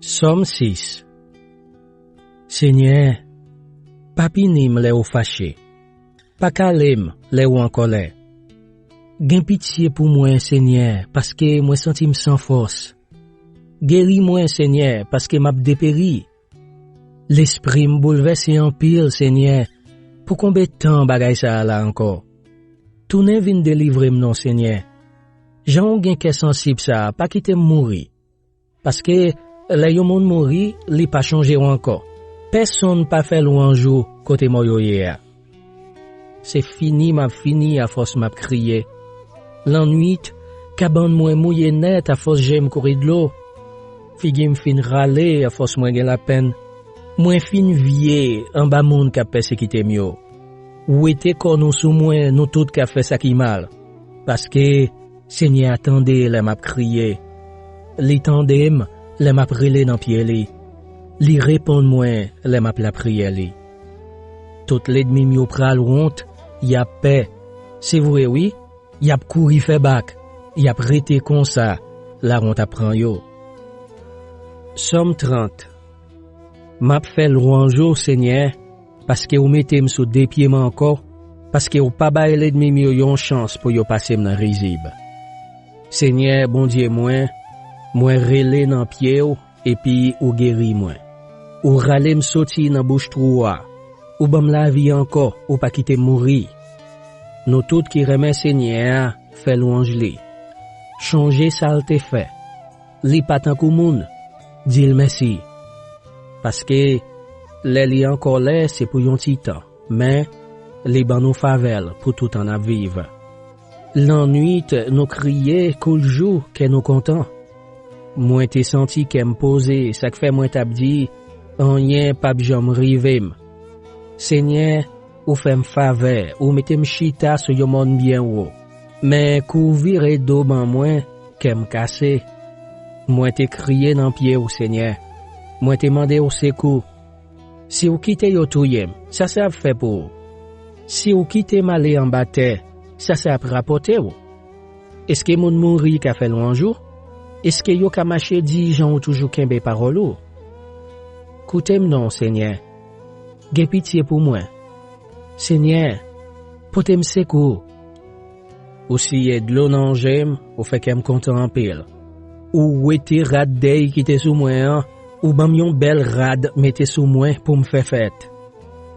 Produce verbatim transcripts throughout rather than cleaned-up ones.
Sòm sis. Senyè, pa pini m lè ou fache. Pa kale m lè ou an kòlè. Gen pitye pou mwen, Senyè, paske mwen santi m san fòs. Geri mwen, Senyè, paske m ap deperi. Lespri m boulvèse anpil, Senyè. Pou konbe tan bagay sa a la ankò? Tounen vin delivre m non, Senyè. Jan w gen kè sansib sa a, pa kite m mouri. Paske lè yon moun mouri, li pa chonje w ankò. Pèsonn pa fè lwanj ou kote mò yo ye a. Se fini m ap fini afòs m ap kriye. Lannwit, kabann mwen mouye nèt afòs je m kouri dlo. Figi m fin rale afòs mwen gen lapenn. Mwen fin vye anba moun k ap pèsekite m yo. Wete kò nou sou mwen, nou tout k ap fè sa ki mal. Paske Senyè a tande lè m ap kriye. Li tande m lè m ap rele nan pye li. Li reponn mwen lè m ap lapriyè li. Tout lènmi m yo pral wont, y ap pè. Se vre wi, y ap kouri fè bak, y ap rete konsa, lawont ap pran yo. Sòm trant. M ap fè lwanj ou, Senyè, paske ou mete m sou de pye m ankò, paske ou pa bay lènmi m yo yon chans pou yo pase m nan rizib. Senyè, Bondye mwen, mwen rele nan pye w, epi ou geri mwen. Ou rale m soti nan bouch twou a. Ou ban m lavi ankò, ou pa kite m mouri. Nou tout ki renmen Senyè a, fè lwanj li. Chonje sa l te fè. Li pa tankou moun. Di l mèsi. Paske lè li an kòlè, se pou yon ti tan, men li ban nou favè l pou toutan n ap viv. Lannwit, nou kriye, kou l jou, kè nou kontan. Mwen te santi kè m poze, sa k fè mwen t ap di, anyen p ap janm rive m. Senyè, ou fè m favè, ou mete m chita sou yon mòn byen wo. Men kou w vire do ban mwen, kè m kase. Mwen te kriye nan pye w, Senyè. Mwen te mande w sekou. Si w kite yo touye m, sa se ap fè pou ou? Si w kite m ale anba tè, sa se ap rapòte w? Èske moun mouri ka fè lwanj ou? Èske yo ka mache di jan w toujou kenbe pawòl ou? Koute m non, Senyè. Gen pitye pou mwen. Senyè, pote m sekou. Ou siye dlo nan je m, ou fè kè m kontan anpil. Ou wete rad dèy ki te sou mwen an, ou ban m yon bèl rad mete sou mwen pou m fè fèt.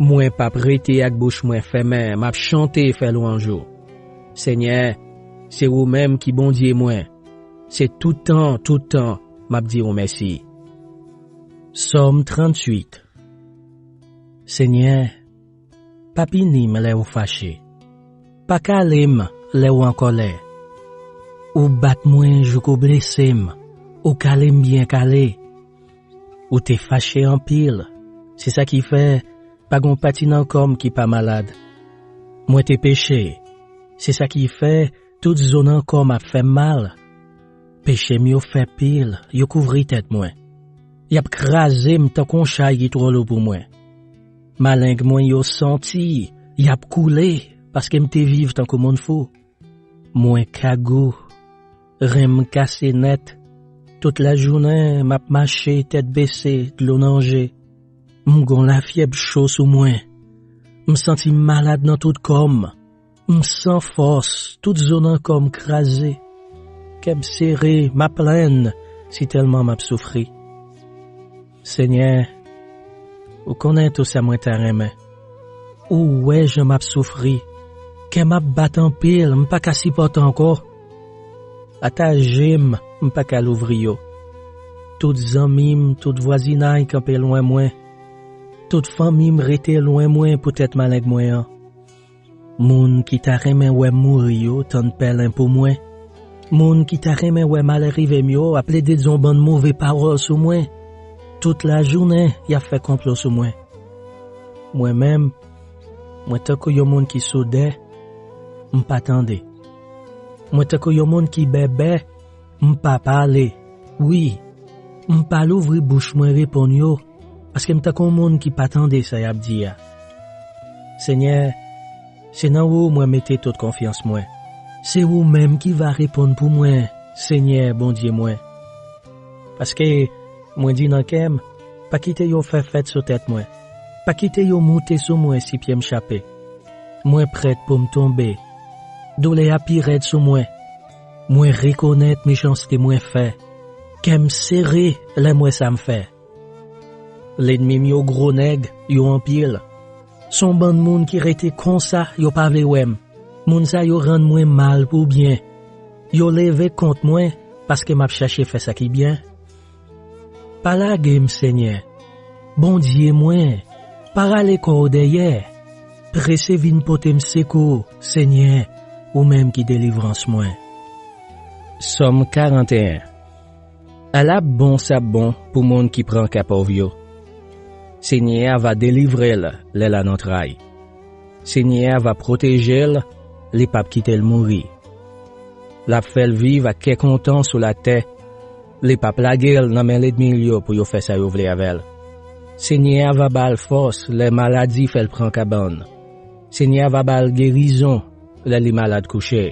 Mwen p ap rete ak bouch mwen fèmen, m ap chante fè lwanj ou. Senyè, se ou menm ki Bondye mwen. Se tout tan, tout tan, m ap di w mèsi. Sòm tranntuit. Senyè, pa pini m lè ou fache. Pa kale m lè ou an kòlè. Ou bat mwen jouk ou blese m, ou kale m byen kale. Ou te fache anpil, se sa ki fè pa gen yon pati nan kò m ki pa malad. Mwen te peche, se sa ki fè tout zo nan kò m ap fè m mal. Peche m yo fè pil, yo kouvri tèt mwen. Y ap kraze m tankou yon chay ki twò lou pou mwen. Maleng mwen yo santi, y ap koule, paske m te viv tankou moun fou. Mwen kagou, ren m kase nèt. Tout lajounen, m ap mache tèt bese, dlo nan je. M gon lafyèb cho sou mwen. M santi m malad nan tout kò m. M san fòs, tout zo nan kò m kraze. Kè m sere, m ap plenn, sitèlman m ap soufri. Senyè, ou konnen tou sa mwen ta renmen. Ou wè jan m ap soufri. Kè m ap bat anpil, m pa ka sipòte ankò. Ata je m, m pa ka louvri yo. Tout zanmi m, tout vwazinay kanpe lwen mwen. Tout fanmi m rete lwen mwen poutèt maleng mwen an. Moun ki ta renmen wè m mouri yo tann pèlen pou mwen. Moun ki ta renmen wè malè rive m yo ap plede di yon bann move pawòl sou mwen. Tout lajounen, y ap fè konplo sou mwen. Mwen menm, mwen tankou yon moun ki soudè, m pa tande. Mwen tankou yon moun ki bèbè, m pa pale. Wi, m pa louvri bouch mwen reponn yo, paske m tankou yon moun ki pa tande sa y ap di a. Senyè, se nan ou mwen mete tout konfyans mwen. Se ou menm ki va reponn pou mwen, Senyè Bondye mwen. Paske Mwen di nan kè m, pa kite yo fè fèt sou tèt mwen. Pa kite yo moute sou mwen si pye m chape. Mwen prèt pou m tonbe. Doulè a pi rèd sou mwen. Mwen rekonèt mechanste mwen fè. Kè m sere lè m wè sa m fè. Lènmi m yo gwo nèg, yo anpil. S on bann moun ki rete konsa, yo pa vle wè m. Moun sa yo rann mwen mal pou byen. Yo leve kont mwen paske m ap chache fè sa ki byen. Pa lage m, Senyè. Bondye mwen, pa rale kò w dèyè. Prese vin pote m sekou, Senyè, ou menm ki delivrans mwen. Sòm karant e en. Ala bon sa bon pou moun ki pran ka pòv yo! Senyè a va delivre l lè l an antray. Senyè a va pwoteje l, li p ap kite l mouri. L ap fè l viv ak kè kontan sou latè. Li p ap lage l nan men lènmi l yo pou yo fè sa yo vle avè l. Senyè a va ba l fòs lè maladi fè l pran kabann. Senyè a va ba l gerizon lè li malad kouche.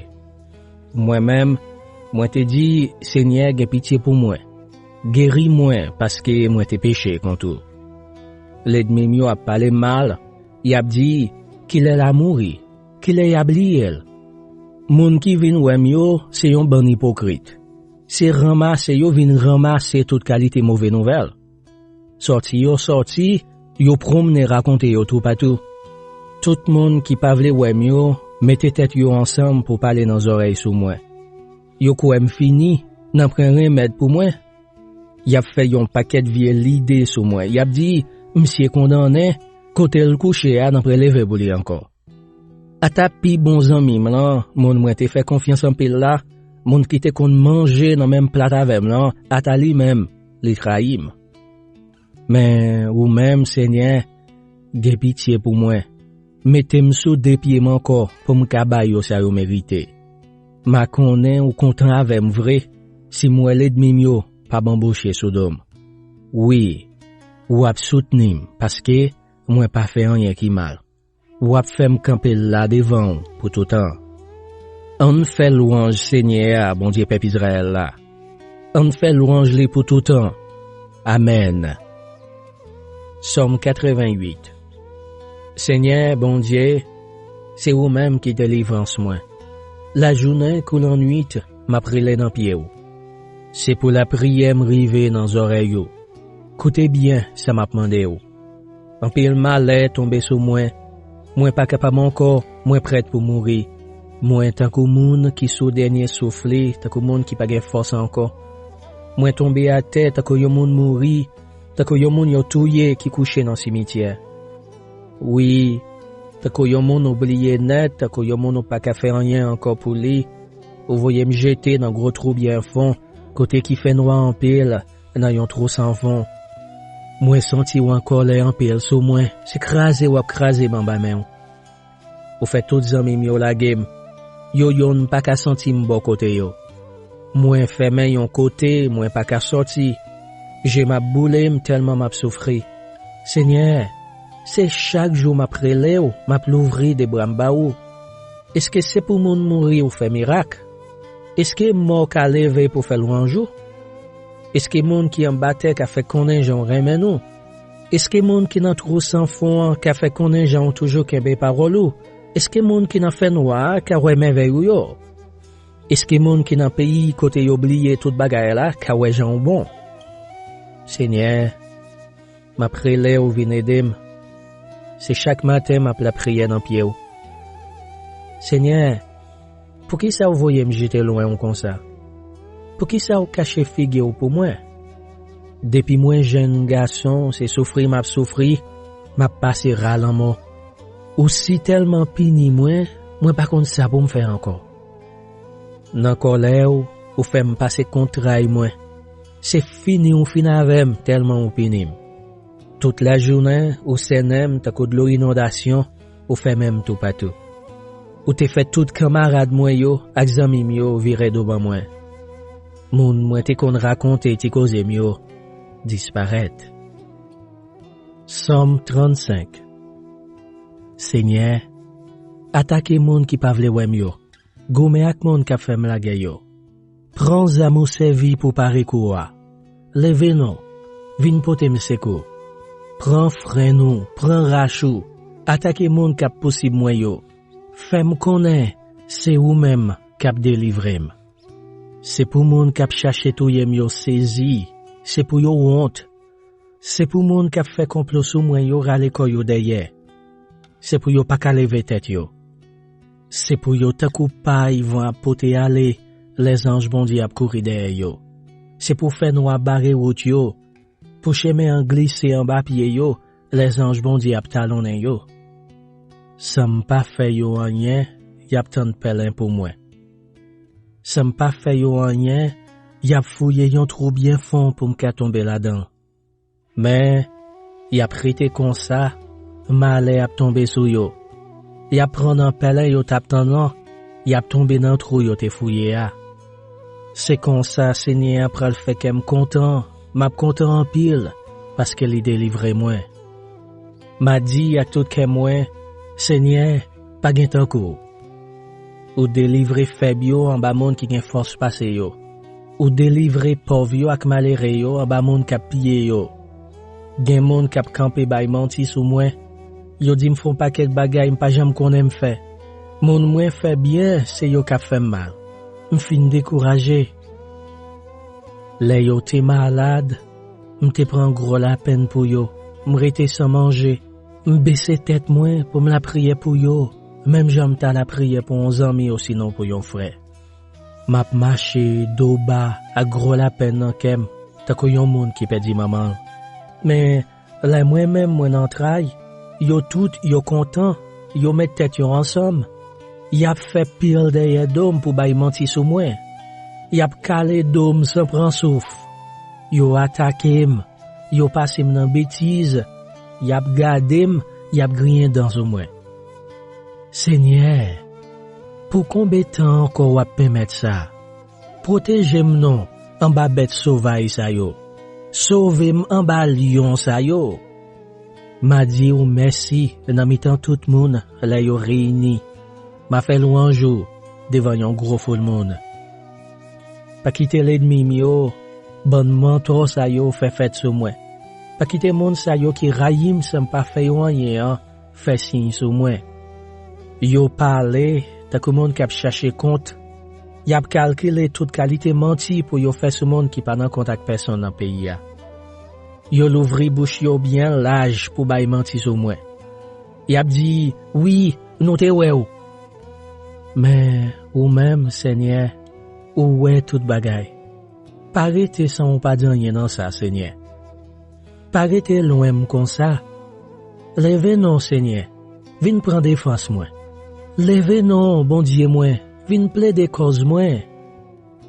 Mwen menm, mwen te di, Senyè, gen pitye pou mwen. Geri mwen, paske mwen te peche kont ou. Lènmi m yo ap pale m mal, y ap di, kilè l a mouri? Kilè y a bliye l? Moun ki vin wè m yo, se yon bann ipokrit. Se ranmase yo vin ranmase tout kalite move nouvèl. Sòti yo sòti, yo pwonmne rakonte yo toupatou. Tout moun ki pa vle wè m yo mete tèt yo ansanm pou pale nan zòrèy sou mwen. Yo kwè m fini, nan pran renmèd pou mwen. Y ap fè yon pakèt vye lide sou mwen. Y ap di, misye kondannen, kote l kouche a nan pran leve pou li ankò. Ata pi bon zanmi m lan, moun mwen te fè konfyans anpil la, moun ki te konn manje nan menm plat avè m lan, ata li menm, li trayi m. Men ou menm, Senyè, gen pitye pou mwen. Mete m sou de pye m ankò pou m ka ba yo sa yo merite. M a konnen ou kontan avè m vre si m wè lènmi m yo pa banboche sou do m. Wi, w ap soutni m paske mwen pa fè anyen ki mal. W ap fè m kanpe la devan w pou toutan. Ann fè lwanj Senyè a, Bondye pèp Izrayèl la. Ann fè lwanj li pou toutan. Amèn. Sòm katreventuit. Senyè, Bondye, se ou menm ki delivrans mwen. Lajounen kou lannwit, m ap rele nan pye w. Se pou lapriyè m rive nan zòrèy ou. Koute byen sa m ap mande w. Anpil malè tonbe sou mwen. Mwen pa kapab ankò, mwen prèt pou mouri. Mwen tankou moun ki sou dènye souf li, tankou moun ki pa gen fòs ankò. Mwen tonbe atè tankou yon moun mouri, tankou yon moun yo touye ki kouche nan simityè. Wi, tankou yon moun ou bliye nèt, tankou yon moun ou pa ka fè anyen ankò pou li, ou voye m jete nan gwo twou byen fon, kote ki fè nwa anpil, nan yon twou san fon. Mwen santi w an kòlè anpil sou mwen, se kraze w ap kraze m anba men w. Ou fè tout zanmi m yo lage m. Yo yonn pa ka santi m bò kote yo. Mwen fèmen yon kote, mwen pa ka sòti. Je m ap boule m tèlman m ap soufri. Senyè, se chak jou m ap rele w, m ap louvri de bra m ba ou. Èske se pou moun mouri ou fè mirak? Èske mò ka leve pou fè lwanj ou? Èske moun ki anba tè ka fè konnen jan w renmen nou? Èske moun ki nan twou san fon an ka fè konnen jan w toujou kenbe pawòl ou? Èske moun ki nan fènwa a ka wè mèvèy ou yo? Èske moun ki nan peyi kote yo bliye tout bagay la ka wè jan w bon? Senyè, m ap rele w vin ede m. Se chak maten m ap lapriyè nan pye w. Senyè, poukisa w voye m jete lwen w konsa? Poukisa w kache figi w pou mwen? Depi mwen jenn gason, se soufri m ap soufri, m ap pase ra lanmò. Ou si tèlman pini mwen, mwen pa konn sa pou m fè ankò. Nan kòlè w, ou fè m pase kont tray mwen. Se fini ou fin avè m tèlman ou pini m. Tout lajounen, ou sènen m tankou dlo inondasyon, ou fèmen m toupatou. Ou te fè tout kanmarad mwen yo ak zanmi m yo vire do ban mwen. Moun mwen te konn rakonte ti koze m yo disparèt. Sòm trannsenk. Senyè, atake moun ki pa vle wè m yo. Goumen ak moun k ap fè m lagè yo. Pran zam ou sèvi pou pare kou a. Leve non. vin pote m sekou. Pran frenn ou, pran rach ou, atake moun k ap pousib mwen yo. Fè m konnen se ou menm k ap delivre m. Se pou moun k ap chache touye m yo sezi, se pou yo wont. Se pou moun k ap fè konplo sou mwen yo rale kò yo dèyè. Se pou yo pa ka leve tèt yo. Se pou yo tankou pay van ap pote ale, lè zanj Bondye ap kouri dèyè yo. Se pou fènwa bare wout yo, pou chemen an glise anba pye yo, lè zanj Bondye ap talonnen yo. San m pa fè yo anyen, y ap tann pèlen pou mwen. San m pa fè yo anyen, y ap fouye yon twou byen fon pou m ka tonbe ladan l. Men, y ap rete konsa, malè ap tonbe sou yo. Y ap pran nan pèlen yo t ap tann lan, y ap tonbe nan twou yo te fouye a. Se konsa Senyè a pral fè kè m kontan, m ap kontan anpil, paske li delivre mwen. M a di ak tout kè mwen, Senyè, pa gen tankou w. Ou delivre fèb yo anba moun ki gen fòs pase yo. Ou delivre pòv yo ak malere yo anba moun k ap piye yo. Gen moun k ap kanpe bay manti sou mwen. Yo di m fè yon pakèt bagay m pa janm konnen m fè. Moun mwen fè byen, se yo k ap fè m mal. M fin dekouraje. Lè yo te malad, m te pran gwo lapenn pou yo. M rete san manje. M bese tèt mwen pou m lapriyè pou yo, menm jan m ta lapriyè pou yon zanmi osinon pou yon frè. M ap mache do ba ak gwo lapenn nan kè m, tankou yon moun ki pèdi manman l. Men, lè mwen menm mwen nan tray, yo tout yo kontan, yo met tèt yo ansanm. Y ap fè pil dèyè do m pou bay manti sou mwen. Y ap kale do m san pran souf. Yo atake m, yo pase m nan betiz, y ap gade m, y ap griyen dan sou mwen. Senyè, pou konbe tan ankò w ap pèmèt sa? Pwoteje m non anba bèt sovaj sa yo. Sove m anba lyon sa yo. M a di w mèsi nan mitan tout moun lè yo reyini. M a fè lwanj ou devan yon gwo foul moun. Pa kite lènmi m yo, bann mantò sa yo fè fèt sou mwen. Pa kite moun sa yo ki rayi m san m pa fè yo anyen an fè siy sou mwen. Yo pale tankou moun k ap chache kont. Y ap kalkile tout kalite manti pou yo fè sou moun ki pa nan kont ak pèsonn nan peyi a. Yo louvri bouch yo byen laj pou bay manti sou mwen. Y ap di, "Wi, nou te wè w." Men, ou menm, Senyè, ou wè tout bagay. Pa rete san ou pa di anyen nan sa, Senyè. Pa rete lwen m konsa. Leve non, Senyè, vin pran defans mwen. Leve non, Bondye mwen, vin plede kòz mwen.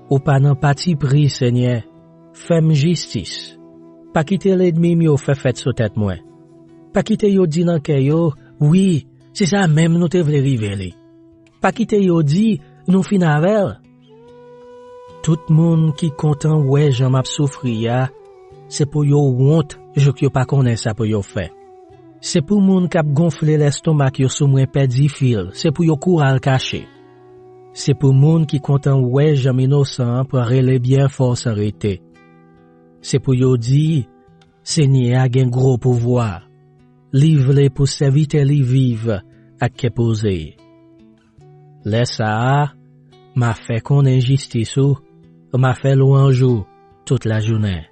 Ou pa nan patipri, Senyè, fè m jistis. Pa kite lènmi m yo fè fèt sou tèt mwen. Pa kite yo di nan kè yo, "Wi, se sa menm nou te vle rive li." Pa kite yo di, "Nou fin avè l." Tout moun ki kontan wè jan m ap soufri a, se pou yo wont jouk yo pa konnen sa pou yo fè. Se pou moun k ap gonfle lèstomak yo sou mwen pèdi fil, se pou yo kouri al kache. Se pou moun ki kontan wè jan m inosan an pran rele byen fò san rete. Se pou yo di, "Senyè a gen gwo pouvwa. Li vle pou sèvitè li viv ak kè poze." Lè sa a, m a fè konnen jistis ou, m a fè lwanj ou tout lajounen.